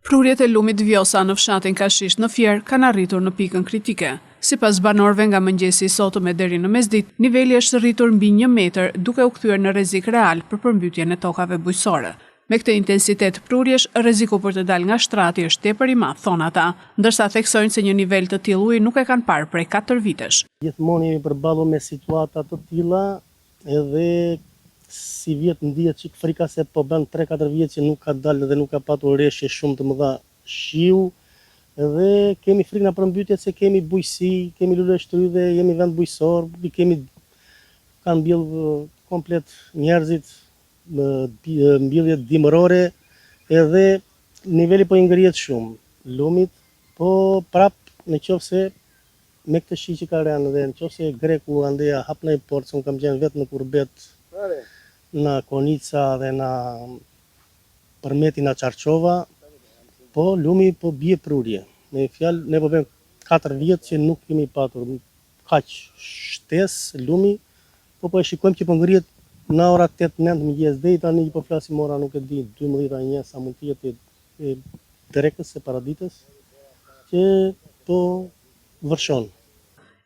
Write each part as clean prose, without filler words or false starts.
Prurjet e lumit Vjosa në fshatin Kashisht në Fier kanë arritur në pikën kritike. Sipas banorëve nga mëngjesi i sotëm e deri në mesditë, niveli është rritur mbi një metër, duke u kthyer në rrezik real për përmbytjen e tokave bujqësore. Me këtë intensitet prurjesh, rreziku për të dalë nga shtrati është tepër i madh, thonë ata, ndërsa theksojnë se një nivel të tillë uji nuk e kanë parë prej katër vitesh. Gjithmonë jemi përballur me situata të tilla Edhe sivjet ndihet çik frika se po bën 3-4 vjet që nuk ka dalë dhe nuk ka patur reshje shumë të mëdha shiu dhe kemi frikë nga përmbytjet se kemi bujqësi, kemi luleshtrydhe, jemi vend bujqësor, i kemi kanë mbjellë komplet njerëzit mbjellje dimërore edhe niveli po i ngrihet shumë lumit, po prap në qoftë se Me këtë shi që ka rënë dhe në qoftë se greku andeja hap ndonjë portë se unë kam qenë vetë në kurbet në Konica dhe në Përmeti në Çarçova po lumi po bie prurje me një fjalë ne po bëjmë 4 vjet që nuk kemi patur kaq shtesë lumi po po e shikojmë që po ngrihet në ora 8 9 mëngjes deri tani që po flasim ora nuk e di 12 a 1 sa mund të jetë e drekës e paradites që po vërshon.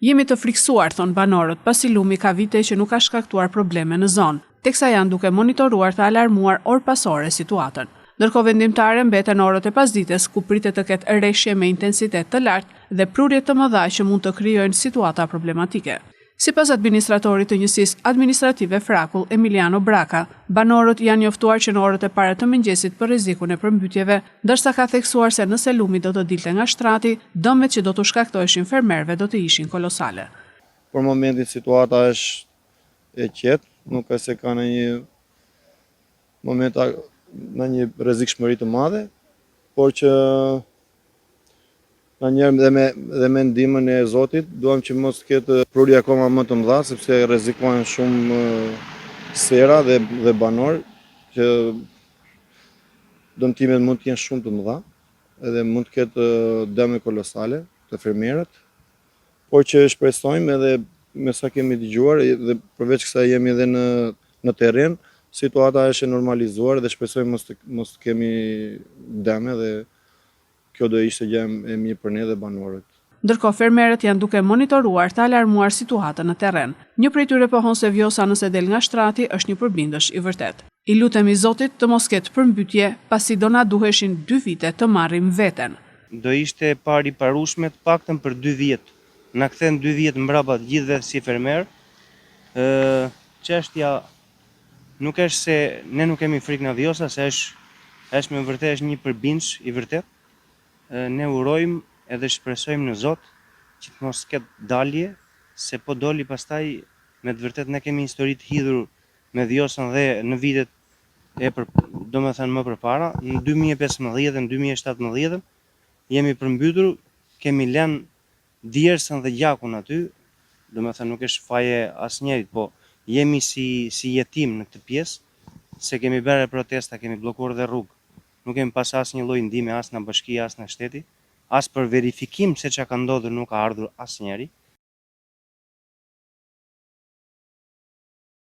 Jemi të frikësuar, thonë banorët, pasi lumi ka vite që nuk ka shkaktuar probleme në zonë, teksa janë duke monitoruar të alarmuar orë pas ore situatën. Ndërkohë vendimtare mbeten orët e pasdites, ku pritet të ketë reshje me intensitet të lartë dhe prurje të mëdha që mund të krijojnë situata problematike. Sipas administratorit të njësisë administrative Frakull, Emiliano Braka, banorët janë njoftuar që në orët e para të mëngjesit për rrezikun e përmbytjeve, ndërsa ka theksuar se nëse lumi do të dilte nga shtrati, dëmet që do t'u shkaktoheshin fermerëve do të ishin kolosale. Për momentin situata është e qetë, nuk është se ka ndonjë moment ndonjë rrezikshmëri të madhe, por që Ndonjëherë dhe me dhe me ndihmën e Zotit, duam që mos të ketë prurje akoma më të mëdha, sepse rrezikohen shumë sera dhe dhe banorë që dëmtimet mund të jenë shumë të mëdha edhe mund të ketë dëme kolosale te fermerët, por që shpresojmë edhe me sa kemi dëgjuar dhe përveç kësaj jemi edhe në në terren, situata është e normalizuar dhe shpresojmë mos të mos të kemi dëme dhe Kjo do ishte gjë e mirë për ne dhe banorët. Ndërkohë fermerët janë duke monitoruar të alarmuar situatën në terren. Një prej tyre pohon se Vjosa nëse del nga shtrati është një përbindësh i vërtetë. I lutemi Zotit të mos ketë përmbytje, pasi do na duheshin dy vite të marrim veten. Do ishte e pariparueshme të paktën për dy vjet. Na kthen dy vjet mbrapa të gjithëve si fermerë. Ë çështja Nuk është se ne nuk kemi frikë nga Vjosa, se është është me vërtet është një përbindsh i vërtet. Ne urojmë edhe shpresojmë në Zot që të mos ketë dalje, se po doli pastaj me të vërtet ne kemi histori të hidhur me Vjosën dhe në vitet e për, domethënë më përpara, në 2015-ën, 2017-ën jemi përmbytur, kemi lënë djersën dhe gjakun aty, domethënë nuk është faj e asnjërit, po jemi si si jetim në këtë pjesë, se kemi bërë protesta, kemi bllokuar dhe rrugë, nuk kemi pas asnjë lloj ndihme as nga bashkia, as nga shteti, as për verifikim se ça ka ndodhur nuk ka ardhur asnjëri.